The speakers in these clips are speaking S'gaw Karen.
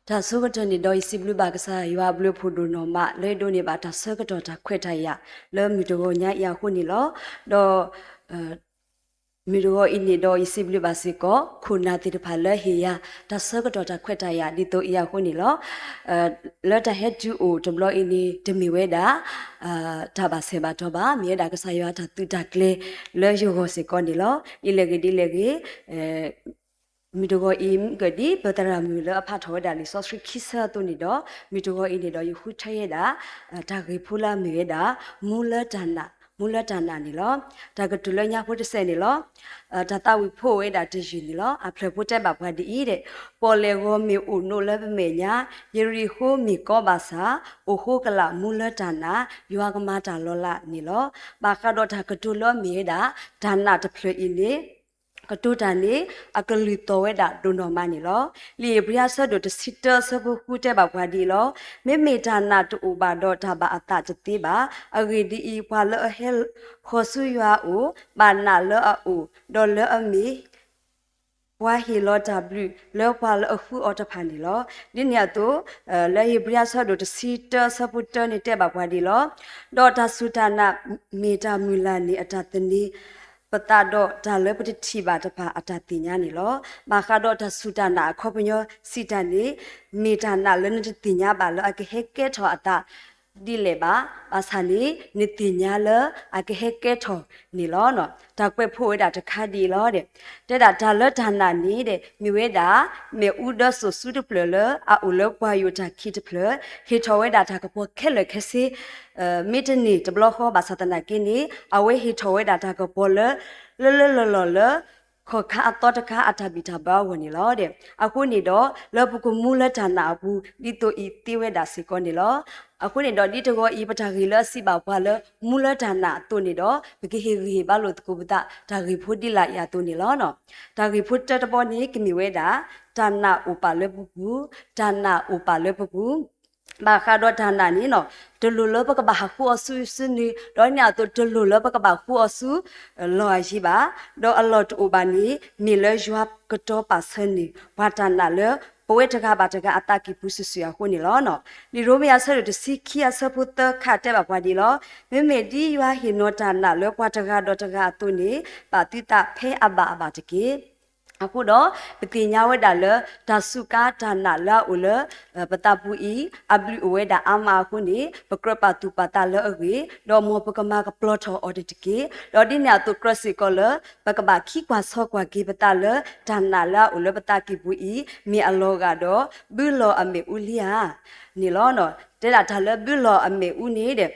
တၢ်ဆၢကတီၢ်န့ၣ်ဒီး ယစံးဘျုးဘၣ်ကစၢ်ယွၤအဘျုးအဖှိၣ်ဒိၣ်နီၢ်မး လၢအဒိးန့ၢ်ဘၣ်တၢ်ဆၢကတီၢ်တၢ်ခွဲးတၢ်ယာ် လၢမုၢ်တဂီၤညါအံၤအဃိန့ၣ်လီၤ. ဒီး မုၢ်တဂီၤအံၤန့ၣ်ဒီး ယစံးဘျုးဘၣ်စ့ၢ်ကီး ခိၣ်နၢ်သ့ၣ်တဖၣ်လၢဟ့ၣ်ယၤ တၢ်ဆၢကတီၢ်တၢ်ခွဲးတၢ်ယာ်ဒ်သိးအံၤအဃိန့ၣ်လီၤ. လၢတၢ်ဟဲတုၤအိၣ်တဘျီအံၤန့ၣ် တမ့ၢ်ဝဲဒၣ် တၢ်ဘၣ်ဆဲးဘၣ်တီၢ်ဘၣ်, မ့ၢ်ဝဲဒၣ်ကစၢ်ယွၤတၢ်သုးတၢ်ကျဲၤလၢယဂီၢ်စ့ၢ်ကီးန့ၣ်လီၤ. ဒ်လဲၣ်ဂ့ၤဒ်လဲၣ်ဂ့ၤ မုၢ်တဂီၤအံၤ မ့ၢ်ကဒ်ပသရၣ်မုၣ်လၢအဖးထီၣ်ဝဲဒၣ်လံာ်စီဆှံခံဆၢအသိးန့ၣ်ဒီး မုၢ်တဂီၤအံၤန့ၣ်ဒီး ယဃုထၢယဲဒၣ် တၢ်ဂ့ၢ်ဖိလၢအမ့ၢ်ဝဲဒၣ် မူလၢတၢ်နာ်, မူလၢတၢ်နာ်န့ၣ်လီၤ. တၢ်ကတိၤလၢညါဖိတစဲးန့ၣ်လီၤ. တၢ်သးဝံၣ်ဖိအိၣ်ဝဲဒၣ်တယုၢ်န့ၣ်လီၤ. အဖျၢၣ်ဖိတဲဘၣ်ပှၤဒ်အံၤဒဲး, ပီၣ်လဲၣ်ဂီၤမ့ၢ်အိၣ်နိးလၢပမဲာ်ညါ, ယရံၣ်ဃိၣ်မ့ၢ်ကီဘၣ်ဆၣ်, အိၣ်ဃိကလာ်မူလၢတၢ်နာ်, ယွၤကမၤတၢ်လီၤလးန့ၣ်လီၤ. ဘၣ်ဃးဒီးတၢ်ကတိၤလၢအမ့ၢ်ဝဲဒၣ် တၢ်နာ်တဖျၢၣ်အံၤန့ၣ် ကတိၤတၢ်န့ၣ် အကလုၢ်သီၣ်ဝဲဒၣ်ဒိၣ်နီၢ်မးန့ၣ်လီၤ. လံာ်ဧ့ၤဘြံၤအဆၢဒိၣ်တဆံတၢအဆၢဖိဃုတဲဘၣ်ပှၤဒ်အံၤလီၤ. မ့မ့ၢ်တၢ်နာ်တအိၣ်ဘၣ်ဒီးတၢ်ဘၣ်အသးတသ့ဘၣ်. အဂ့ၢ်ဒ်အံၤ, ပှၤလၢအဟဲဃီၤဆူယွၤအအိၣ် ဘၣ်နာ်လၢအအိၣ်, ဒီးလၢအမ့ၢ် ပှၤဟ့ၣ်လီၤတၢ်ဘျုးလၢပှၤလၢအဃုအီၤတဖၣ်န့ၣ်လီၤ. ဒ်န့ၣ်အသိး လၢဧ့ၤဘြံၤအဆၢဒိၣ်တဆံတၢအဆၢဖိတၢန့ၣ်တဲဘၣ်ပှၤဒ်အံၤလီၤ. ဒီးတၢ်စူၢ်တၢ်နာ်မ့ၢ်တၢ်မုၢ်လၢ်န့ၣ်အတၢ်သန့ၤ ပသးဒီးတၢ်လၢပတထံၣ်ဘၣ်တဖၣ်အတၢ်သ့ၣ်ညါန့ၣ်လီၤ. ဘၣ်ဃးဒီးတၢ်စူၢ်တၢ်နာ်အခီပညီစံးတၢ်န့ၣ် မ့ၢ်တၢ်နာ်လၢနတသ့ၣ်ညါဘၣ်လၢအကဟဲကဲထီၣ်အသး ဒ်လဲၣ်ဘၣ်, ဘၣ်ဆၣ်န့ၣ် နသ့ၣ်ညါလၢအကဟဲကဲထီၣ်န့ၣ်လီၤ. တၢ်ကွဲးဖိဝဲဒၣ်တခါဒ်အံၤလီၤ. တဲဒၣ်တၢ်လၢတၢ်နာ်န့ၣ် မ့ၢ်ဝဲဒၣ် မ့ၣ်အူဒၢစိာ်ဆူတဖျၢၣ်လၢအအိၣ်လၢပှၤယိာ်တၢ်ခံတဖျၢၣ် ဟ့ၣ်ထီၣ်ဝဲဒၣ်တၢ်ကပီၤခဲလၢာ်ခဲဆ့ မ့တမ့ၢ်တဘျီဃီဘၣ်ဆၣ်သနာ်က့န့ၣ် အဝဲဟ့ၣ်ထီၣ်ဝဲဒၣ်တၢ်ကပီၤလၢ လၢလၢလီၢ်လီၢ်လၢ ခီၣ်ခါအသီတခါအတၢ်ဘံၣ်တၢ်ဘၢအဂီၢ်န့ၣ်လီၤ. အဃိန့ၣ်ဒီး လၢပကမူလၢတၢ်နာ်အပူၤ ဒ်သိးအံၤသ့ဝဲဒၣ်စ့ၢ်ကီးန့ၣ်လီၤ. အဃိန့ၣ်ဒီး ဒ်တဂီၤအံၤ ပတၢ်ဂ့ၢ်လၢအစံးဘၣ်ပှၤလၢ မူလၢတၢ်နာ်အသိးန့ၣ်ဒီး ပကဟ့ၣ်ဂံၢ်ဟ့ၣ်ဘါလိာ်သကိးပသး တၢ်ဂ့ၢ်ဖိဒ်လာ်အံၤအသိးန့ၣ်လီၤ. တၢ်ဂ့ၢ်ဖိတၢတဘီန့ၣ် ကမ့ၢ်ဝဲဒၣ် တၢ်နာ်အိၣ်ပာ်လၢပပူၤ, တၢ်နာ်အိၣ်ပာ်လၢပပူၤ ဘၣ်ဃးဒီးတၢ်နာ်န့ၣ် တလိၣ်လၢပကဘၣ်ဟးဃုအီၤဆူစုနုၤ, ဒီးန့ၣ်အသိးတလိၣ်လၢပကဘၣ်ဃုအီၤဆူ လီၢ်အယံၤဘၣ်, ဒီးအလီၢ်တအိၣ်ဘၣ်န့ၣ် မ့ၢ်လၢယွၤကတီၤပာ်ဆၢန့ၢ် ပှၤတၢ်နာ်လၢ ပဝဲတဂၤဘၣ်တဂၤအသးကံၢ်ပူၤစုာ်စုာ်အဃိန့ၣ်လီၤ. လံာ်ရိမ့ၤအဆၢဒိၣ်တဆံခံအဆၢဖိသၢခါတဲဘၣ်ပှၤဒ်အံၤလီၤ. မ့မ့ၢ်ဒ်ယွၤဟ့ၣ်နီၤတၢ်နာ်လၢပှၤတဂၤဒီးတဂၤအသိးန့ၣ် ဘၣ်သုသးဖဲအဘၣ်အဘၣ်တက့ၢ်. အဃိဒီး ပသ့ၣ်ညါဝဲဒၣ်လၢ တၢ်စူးကါတၢ်နာ်လၢအအိၣ်လၢ ပသးပူၤအံၤ အဘျုးအိၣ်ဝဲဒၣ်အါမးအဃိန့ၣ် ပကြၢးပာ်သူၣ်ပာ်သးလၢအဂ့ၢ်, ဒီးမ်ပကမၤကပျီထီၣ်အီၤတက့ၢ်. ဒီးဒ်န့ၣ်အသိးကြၢးစ့ၢ်ကီးလၢ ပကဘၣ်ခံကွၢ်ဆီကွၢ်က့ၤပသးလၢ တၢ်နာ်လၢအအိၣ်လၢပသးကံၢ်ပူၤအံၤ မ့ၢ်အလီၤဂာ်ဒီး ဘုလီၢ်အမ့ၣ်အူလံဧါ န့ၣ်လီၤ. တဲဒၣ်တၢ်လၢဘုလီၢ်အမ့ၣ်အူန့ၣ်ဒီး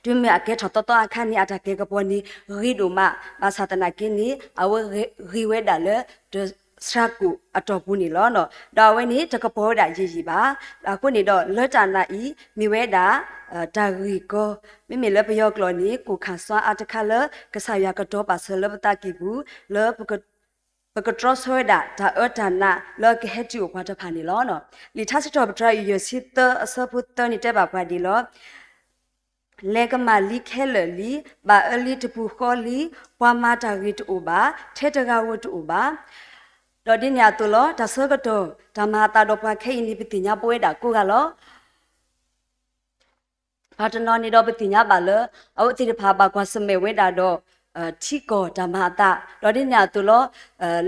တုၤမ့ၢ်အကဲထီၣ်သီသီအခါန့ၣ် အတၢ်ကဲၤကပီၤန့ၣ် ဂ့ၤဒိၣ်မး, ဘၣ်ဆၣ်သနာ်က့န့ၣ် အဝဲဂ့ၤဝဲဒၣ်လၢ တစှၤကိာ်အတီၢ်ပူၤန့ၣ်လီၤ. ဒီးအဝဲန့ၣ် တကပီၤဝဲဒၣ်ယံာ်ယံာ်ဘၣ်. အဃိန့ၣ်ဒီး လၢတၢ်နာ်အံၤ မ့ၢ်ဝဲဒၣ် တၢ်ဂ့ၢ်ကီ, မ့မ့ၢ်လၢပယီၤကျိာ်န့ၣ် ကိၣ်ခၣ်စွါအါတခါလၢ ကစၢ်ယွၤကတီၤပာ်ဆၢလၢပသးကံၢ်ပူၤ လၢ ပကတြီဆၢဝဲဒၣ် တၢ်အၢတၢ်နးလၢအကဟဲတုၤအိၣ်ပှၤတဖၣ်န့ၣ်လီၤ. လံာ်ထါစံးထီၣ်ပတြၢၤ ယဲၢ်ဆံသၢအဆၢဖိသၢန့ၣ်တဲဘၣ်ပှၤဒ်အံၤလီၤ. လဲၤကမၣ်လံခဲလၢာ်လံ, ဘၣ်အၢလံတပူၤဃီလံ, ပှၤမၤတၢ်ဂ့ၤတအိၣ်ဘၣ်, ထဲတဂၤဧိၤတအိၣ်ဘၣ်. ဒီးဒ်န့ၣ်အသိးလီၤ. တၢ်ဆၢကတီၢ် တၢ်မၤအသးဒီးပှၤခဲအံၤန့ၣ် ပသ့ၣ်ညါပဝဲဒၣ်ကိးဂၤလီၤ. ပှၤတနီၤန့ၣ်ဒီးပသ့ၣ်ညါဘၣ်လၢ အဝဲသ့ၣ်တဖၣ်ဘၣ်ကွၢ်ဆၢၣ်မဲာ်ဝဲဒၣ်ဒီး ထံကီၢ်တၢ်မၤအသး, ဒီးဒ်န့ၣ်အသိးလီၤ.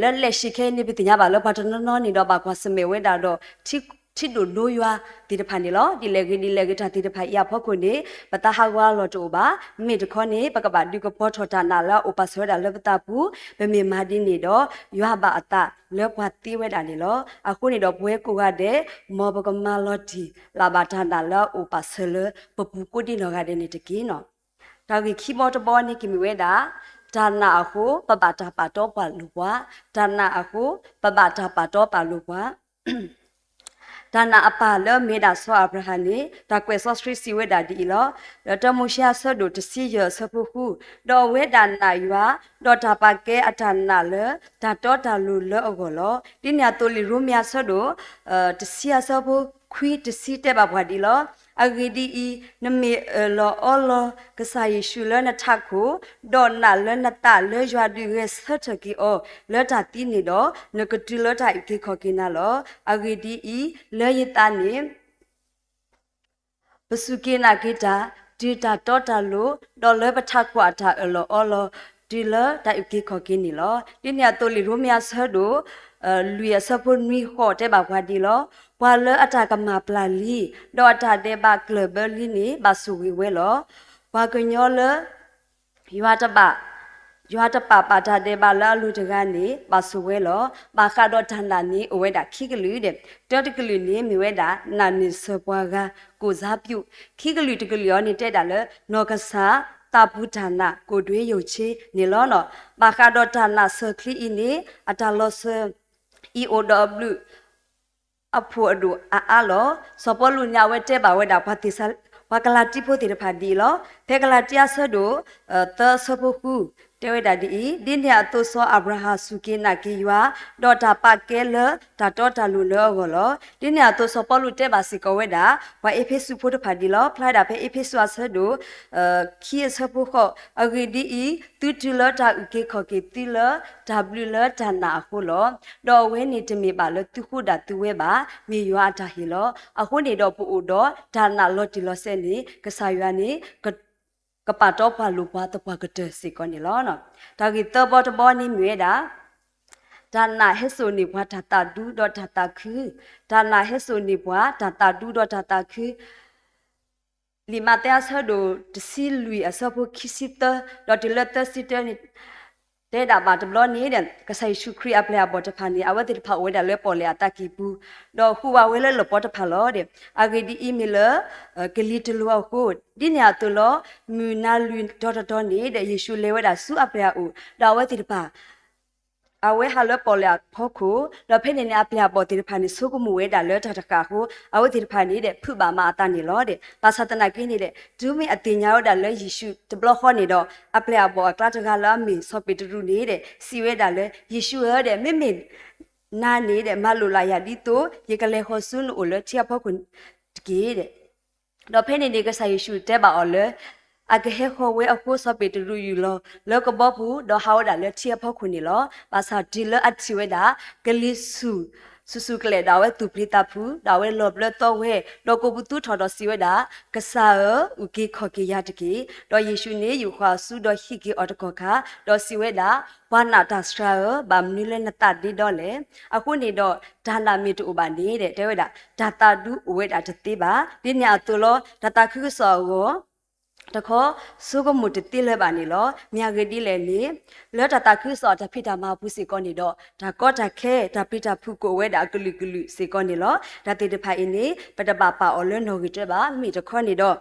လၢလဲၣ်ၡံးခဲအံၤန့ၣ် ပသ့ၣ်ညါဘၣ်လၢပှၤတနီၤနီၤန့ၣ်ဒီးဘၣ်ကွၢ်ဆၢၣ်မဲာ်ဝဲဒၣ်ဒီး ထံဒိၣ်ဒိယွၤသ့ၣ်တဖၣ်န့ၣ်လီၤ. ဒ်လဲၣ်ဂ့ၤဒ်လဲၣ်ဂ့ၤ တၢ်သ့ၣ်တဖၣ်အံၤအဖီခိၣ်န့ၣ် ပသးဟးဂီၤအလီၢ်တအိၣ်ဘၣ်. မ့မ့ၢ်တခီန့ၣ် ပကဘၣ်ဒုးကပီၤထီၣ်တၢ်နာ်လၢအအိၣ်ပာ်ဆၢဝဲဒၣ်လၢပသးပူၤ, ပမ့ၢ်မၤဒ်န့ၣ်ဒီး ယွၤဘၣ်အသးလၢပှၤသ့ဝဲဒၣ်န့ၣ်လီၤ. အဃိန့ၣ်ဒီးပဝဲကိးဂၤဒဲး မ်ပကမၤလီၤတံၢ်လၢ်ဘၣ်တၢ်နာ်လၢအအိၣ်ပာ်ဆၢလၢပပူၤကိးဒံနီၢ်ဂၤဒဲးန့ၣ်တက့ၢ်နီၤ. တၢ်ဂ့ၢ်ခံဘီတဘီန့ၣ်ကမ့ၢ်ဝဲဒၣ် တၢ်နာ်အဃိ ပဘၣ်တၢ်ပာ်တီပာ်လိၤပှၤ, တၢ်နာ်အဃိ ပဘၣ်တၢ်ပာ်တီပာ်လိၤပှၤ တၢ်နာ်အပၢ်လၢအမ့ၢ်ဒၣ်စီၤအၤဘြၤဟၣ်န့ၣ် တၢ်ကွဲးစီဆှံစံးဝဲဒၣ်ဒ်အံၤလီၤ. လၢတၢမိၤၡ့အဆၢဒိၣ်တဆံယဲၢ်အဆၢဖိဃု, ဒီးအဝဲဒၣ်နာ်ယွၤ, ဒီးတၢ်ပာ်ကဲအတၢ်နာ်လၢ တၢ်တီတၢ်လိၤလၢအဂီၢ်လီၤ. ဒ်န့ၣ်အသိးလံာ်ရိမ့ၤအဆၢဒိၣ် တဆံအဆၢဖိခွံတဆံတဲဘၣ်ပှၤဒ်အံၤလီၤ. အဂ့ၢ်ဒ်အံၤ, နမ့ၢ်အၢၣ်လီၤအီလီၤကစၢ်ယ့ၣ်ၡူးလၢနထးခိၣ်, ဒီးနာ်လၢနသးလၢယွၤဒုးဂဲၤဆၢထၢၣ်က့ၤအီၤလၢတၢ်သံန့ၣ်ဒီး, နကတုၤလၢတၢ်အုၣ်က့ၤခီၣ်က့ၤနၤလီၤ. အဂ့ၢ်ဒ်အံၤ, လၢယသးန့ၣ် ပစူၢ်က့ၤနာ်က့ၤတၢ်, တုၤတၢ်တီတၢ်လိၤ, ဒီးလၢပထးခိၣ်အတၢ်အၢၣ်လီၤအီလီၤ, တုၤလၢတၢ်အုၣ်က့ၤခီၣ်က့ၤန့ၣ်လီၤ. ဒ်န့ၣ်အသိးလံာ်ရိမ့ၤအဆၢဒိၣ် လွံၢ်အဆၢဖိနွံဃိးတဲဘၣ်ပှၤဒ်အံၤလီၤ. ပှၤလၢအတၢ်ကမၣ်ပျၢ်လံ, ဒီးအတၢ်ဒဲးဘးကျၢၢ်ဘၢလံန့ၣ် ဘၣ်ဆိၣ်ဂ့ၤဝဲလီၤ. ပှၤကညီလၢ ယွၤတဘၣ်, ယွၤတပာ်ပာ်တၢ်ဒဲးဘးလၢအလိၤတဂၤန့ၣ် ဘၣ်ဆိၣ်ဝဲလီၤ. ဘၣ်ဃးဒီးတၢ်နာ်န့ၣ် အိၣ်ဝဲဒၣ်ခံကလုာ်ဒီး, တၢတကလုာ်န့ၣ်မ့ၢ်ဝဲဒၣ် နာ်န့ၢ်စၢၤပှၤဂၤ ကိုယ်စားပြု, ခံကလုာ်တကလုာ်အံၤန့ၣ်တဲဒၣ်လၢ နီၢ်ကစၢ်သးပူၤတၢ်နာ် ကိုယ်တွင်းယုံကြည် န့ၣ်လီၤ. ဘၣ်ဃးဒီးတၢ်နာ်စၢၤချ့အံၤန့ၣ် အတၢ်လီၤစၢၤအံၤအိၣ်ဒီးအဘျုး အဖှိၣ်အဒိၣ်အါအါလီၤ. စီၤပီလူးန့ၣ် အဝဲတဲဘၣ်ဝဲဒၣ်ပှၤသ့းစၤ, ပှၤကလၤတံဖိသ့ၣ်တဖၣ်ဒ်အံၤလီၤ. ဖဲကလၤတံအဆၢဒိၣ် သၢအဆၢဖိဃု တဲဝဲဒၣ်ဒ်အံၤ, ဒ်န့ၣ်အသိးစီၤအၤဘြၤဟၣ်စူၢ်က့ၤနာ်က့ၤယွၤ, ဒီးတၢ်ပာ်ကဲလၢတၢ်တီတၢ်လိၤလၢအဂီၢ်လီၤ. ဒ်န့ၣ်အသိးစီၤပီလူးတဲဘၣ်စ့ၢ်ကီးဝဲဒၣ် ပှၤအ့းဖ့းစူးဖိတဖၣ်ဒ်အံၤလီၤ. ဖျါဝဲဒၣ်ဖဲအ့းဖ့းစူးအဆၢဒိၣ် ခံအဆၢဖိဃိး, အဂ့ၢ်ဒ်အံၤ, သုတုၤလၢတၢ်အုၣ်က့ၤခီၣ်က့ၤသုလၢ တၢ်ဘျုးလၢတၢ်နာ်အဃိလီၤ. ဒီးအဝဲန့ၣ်တမ့ၢ်ဘၣ်လၢသုဃိဒၣ်သုဝဲဘၣ်, မ့ၢ်ယွၤအတၢ်ဟ့ၣ်လီၤ. အဃိန့ၣ်ဒီးပအိၣ်ဒီးတၢ်နာ်လီၤတံၢ်လီၤဆဲးန့ၣ် ကစၢ်ယွၤန့ၣ် ကပာ်တီပှၤလိာ်ပှၤသပှၢ်ကတၢၢ်စ့ၢ်ကီးန့ၣ်လီၤ. တၢ်ဂ့ၢ်သၢဘီတဘီန့ၣ်မ့ၢ်ဝဲဒၣ် တၢ်နာ်ဟဲစိာ်န့ၢ်ပှၤတၢ်သးဒူဒီးတၢ်သးခု, တၢ်နာ်ဟဲစိာ်န့ၢ်ပှၤတၢ်သးဒူဒီးတၢ်သးခု လံာ်မးသဲအဆၢဒိၣ်တဆံလွံၢ်အဆၢဖိခံဆံသၢ ဒီးတုၤလၢသၢဆံတၢန့ၣ် တဲဒၣ်ဘၣ်တဘျီန့ၣ်ဒီး ကစၢ်ယ့ၣ်ၡူးခရံာ်အပျဲၢ်အဘီၣ်တဖၣ်န့ၣ် အဝဲသ့ၣ်တဖၣ်အိၣ်ဝဲဒၣ်လၢပီၣ်လဲၣ်အသးကံၢ်ပူၤ, ဒီးဟူးဝးဝဲလၢလပီတဖၣ်လီၤဒီး အဂ့ၢ်ဒ်အံၤမ့ၢ်လၢ ကလံၤတလိၤအဃိ, ဒ်န့ၣ်အသိးလီၤ. မုၢ်နၤလွံၢ်တီၤတတီၤန့ၣ်ဒီး ယ့ၣ်ၡူးလဲၤဝဲဒၣ်ဆူအပျဲၢ်အအိၣ်, ဒီးအဝဲသ့ၣ်တဖၣ် အဝဲဟးလၢပီၣ်လဲၣ်အဖီခိၣ်, ဒီးဖဲန့ၣ်န့ၣ် အပျဲၢ်အဘီၣ်သ့ၣ်တဖၣ်န့ၣ် ဆိကမိၣ်ဝဲဒၣ်လၢတၢ်တဃာ်အဃိ, အဝဲသ့ၣ်တဖၣ်န့ၣ်ဒီး ဖုးဘၣ်မၤအသးန့ၣ်လီၤဒီး ဘၣ်ဆၣ်သနာ်က့န့ၣ်ဒီး တုၤမ့ၢ်အသ့ၣ်ညါဝဲဒၣ်လၢယ့ၣ်ၡူးတဘျီဃီန့ၣ်ဒီး အပျဲၢ်အဘီၣ်အကျါတဂၤလၢအမ့ၢ်စီၤပ့းတရူးန့ၣ်ဒီး စံးဝဲဒၣ်လၢ ယ့ၣ်ၡူးဧၢဒီး မ့မ့ၢ်နၤန့ၣ်ဒီး မၤလိာ်လၢ်ယၤဒ်သိး ယကလဲၤဃီၤဆူနအိၣ်လၢထံအဖီခိၣ်တက့ၢ်ဒီး ဒီးဖဲန့ၣ်န့ၣ် ကစၢ်ယ့ၣ်ၡူးတဲဘၣ်အီၤလၢ အကဟဲဃီၤဝဲအဃိ စီၤပ့းတရူးယူၢ်လီၤလၢကဘီပူၤ ဒီးဟးဝဲဒၣ်လၢထံအဖီခိၣ်န့ၣ်လီၤ. ဘၣ်ဆၣ်တုၤလၢအထံၣ်ဝဲဒၣ် ကလံၤဆူၣ်ဆူၣ်ဆူၣ်ကလဲာ်ဒီး အဝဲသူၣ်ပျံၤသးဖုး ဒီးအဝဲလီၤဘျၢသီဝဲ, ဒီးကိာ်ပူၤသူထီၣ်ဒီးစံးဝဲဒၣ်, ကစၢ်ဧၢ, အုၣ်က့ၤခီၣ်က့ၤယၤတက့ၢ်. ဒီးယ့ၣ်ၡူးန့ၣ်ယူာ်ဃီၤအစုဒီးဟံးက့ၤအီၤတကီၢ်ခါ, ဒီးစံးဝဲဒၣ်, ပှၤနာ်တၢ်စှၤဧၢ, ဘၣ်မနုၤလၢနသးဒ့ဒီလဲၣ်. အဃိန့ၣ်ဒီး တၢ်နာ်မ့ၢ်တအိၣ်ဘၣ်န့ၣ်ဒီး တဲဝဲဒၣ် တၢ်သးဒူအိၣ်ဝဲဒၣ်တသ့ဘၣ်. ဒ်န့ၣ်အသိးလီၤ. တၢ်သးခုကစီၣ်အဂီၢ် တခီ ဆိကမိၣ်တသ့လၢၤဘၣ်န့ၣ်လီၤ. မ့ၢ်အဂ့ၢ်ဒ်လဲၣ်န့ၣ်, လၢတၢ်သးခုကစီၣ်အတၢ်ဖံးတၢ်မၤအပူၤစ့ၢ်ကီးန့ၣ်ဒီး တၢ်ကီတၢ်ခဲ တၢ်ပျံၤတၢ်ဖုးကအိၣ်ဝဲဒၣ်အကလုာ်ကလုာ်စ့ၢ်ကီးန့ၣ်လီၤ. တၢ်သ့ၣ်တဖၣ်အံၤန့ၣ် ပတဘၣ်ပာ်အီၤလၢနီၣ်ဂံၢ်တၢဘၣ်. မ့ၢ်တခီန့ၣ်ဒီး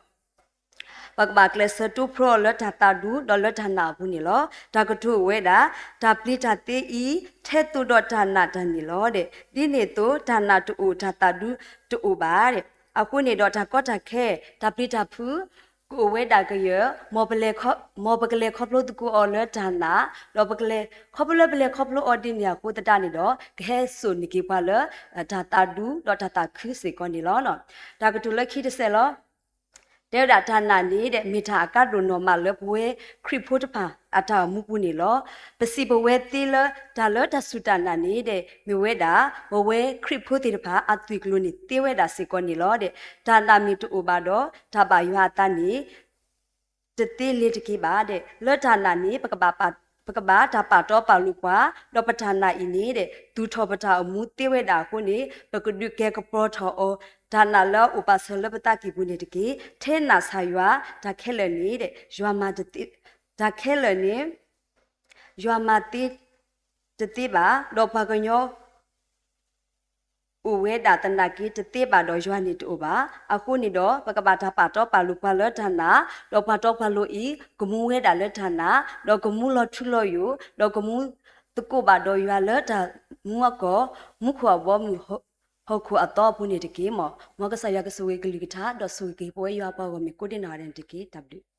ပကဘၣ်ကျဲးစၢးတိဖျိအီၤလၢတၢ်သးဒူ ဒီးလၢတၢ်နာ်အပူၤန့ၣ်လီၤ. တၢ်ကတိၤအိၣ်ဝဲဒၣ်, တၢ်ပျံၤတၢ်သ့အံၤ ထဲသိးဒီးတၢ်နာ်တၢ်န့ၣ်လီၤဒီး, ဒ်န့ၣ်အသိး တၢ်နာ်တအိၣ် တၢ်သးဒူတအိၣ်ဘၣ်ဒီး, အဃိန့ၣ်ဒီး တၢ်ကီတၢ်ခဲ တၢ်ပျံၤတၢ်ဖုး ကအိၣ်ဝဲဒၣ်ကယၢၢ်, မ်ပကလဲၤခီဖျိသကိးအီၤလၢတၢ်နာ်, ဒီးပကလဲၤခီဖျိလၢပလဲၤခီဖျိအီၤဒ်န့ၣ်အဃိသတးန့ၣ်ဒီး ကဟဲစိာ်န့ၢ်က့ၤပှၤလၢ တၢ်သးဒူ ဒီးတၢ်သးခုစ့ၢ်ကီးန့ၣ်လီၤ. တၢ်ကတိၤလၢခံတစဲးလီၤ. တဲဝဲဒၣ်တၢ်နာ်န့ၣ်ဒီး မ့ၢ်တၢ်အကါဒိၣ်နီၢ်မးလၢပဝဲခရံာ်ဖိတဖၣ်အတၢ်အိၣ်မူပူၤန့ၣ်လီၤ. ပစံးပဝဲသ့လၢတၢ်လၢတၢ်စူၢ်တၢ်နာ်န့ၣ်ဒီး မ့ၢ်ဝဲဒၣ် ပဝဲခရံာ်ဖိသ့ၣ်တဖၣ်အသွံၣ်ကျိၤန့ၣ်သ့ဝဲဒၣ်စ့ၢ်ကီးန့ၣ်လီၤဒီး တၢ်နာ်မ့ၢ်တအိၣ်ဘၣ်ဒီး တၢ်ဘၣ်ယွၤအသးန့ၣ် တသ့လၢၤတက့ၢ်ဘၣ်ဒီး လၢတၢ်နာ်န့ၣ် ပကဘၣ်တၢ်ပာ်တီပာ်လိၤပှၤ, ဒီးပတၢ်နာ်အံၤန့ၣ်ဒီး သူၣ်ထီၣ်ပတၢ်အိၣ်မူသ့ဝဲဒၣ်အဃိန့ၣ် ပကဒုးကဲကပီၤထီၣ်အီၤ တၢ်နာ်လၢအအိၣ်ပာ်စၢၤလၢပသးကံၢ်ပူၤန့ၣ်တက့ၢ်. ထဲနာ်ဆၢယွၤ တၢ်ခဲလၢာ်န့ၣ်ဒီး ယွၤမၤတသ့, တၢ်ခဲလၢာ်န့ၣ် ယွၤမၤသ့တသ့ဘၣ်, ဒီးပှၤကညီ အိၣ်ဝဲဒၣ်သနာ်က့ တသ့ဘၣ်ဒီးယွၤန့ၣ်တအိၣ်ဘၣ်. အဃိန့ၣ်ဒီး ပကဘၣ်တၢ်ပာ်တီပာ်လိၤပှၤလၢတၢ်နာ်, ဒီးပှၤတီပှၤလိၤအံၤ ကမူဝဲဒၣ်လၢတၢ်နာ်, ဒီးကမူလီၤထူလီၤယိာ်, ဒီးကမူသကိးဘၣ်ဒီးယွၤလၢတၢ်မူအကီၢ်, မူခိၣ်အဘီအမုၢ် ဟီၣ်ခိၣ်အသီအပူၤန့ၣ်တက့ၢ်. မ်ကစၢ်ယွၤကဆိၣ်ဂ့ၤကလုၢ်ကထါ ဒီးဆိၣ်ဂ့ၤက့ၤပဝဲယွၤအပှၤဂီၢ်မုၢ်ကိးဒံးနီၢ်ဂၤဒဲးန့ၣ်တက့ၢ်. တၢ်ဘျုး